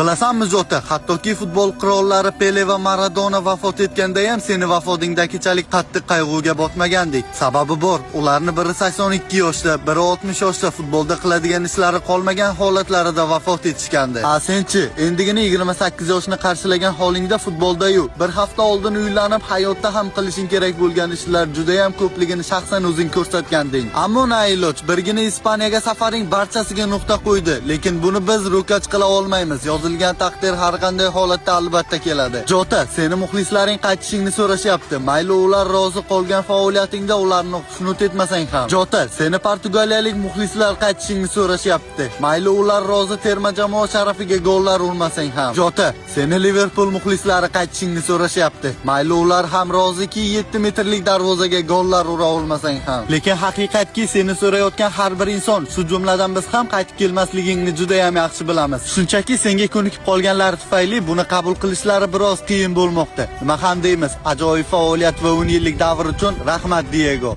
Bilasanmi, Jota, hattoki futbol qirollari Pele va Maradona vafot etganda ham seni vafotingdagichalik qattiq qayg'uga botmagandik. Sababi bor, ularni biri 82 yoshda, biri 60 yoshda futbolda qiladigan ishlari qolmagan holatlarida vafot etishgandi. A senchi, endigina 28 yoshni qarshilagan holingda futbolda-yu bir hafta oldin uylanib, hayotda ham qilishing kerak bo'lgan ishlar juda ham ko'pligini shaxsan o'zing ko'rsatganding. Ammo nailoj, birgina Ispaniyaga safaring barchasiga nuqta qo'ydi, lekin buni biz ro'kach qila olmaymiz. Yozilgan taqdir har qanday holatda albatta keladi. Jota, seni muxlislaring qaytishingni so'rashyapti. Mayli, ular rozi, qolgan faoliyatingda ularni xushnud etmasang ham. Jota, seni portugaliyalik muxlislar qaytishingni so'rashyapti. Mayli, ular rozi, terma jamoa sharafiga gollar urmasang ham. Jota, seni Liverpool muxlislari qaytishingni so'rashyapti. Mayli, ular ham roziki, 7 metrlik darvozaga gollar ura olmasang ham. Lekin haqiqatki, seni so'rayotgan har bir inson, shu jumladan biz ham qaytib kelmasligingni juda ham yaxshi bilamiz. Shunchaki senga ko'nikib qolganlar tufayli buni qabul qilishlari biroz qiyin bo'lmoqda. Nima ham deymiz, ajoyib faoliyat va 10 yillik davr uchun rahmat, Diego.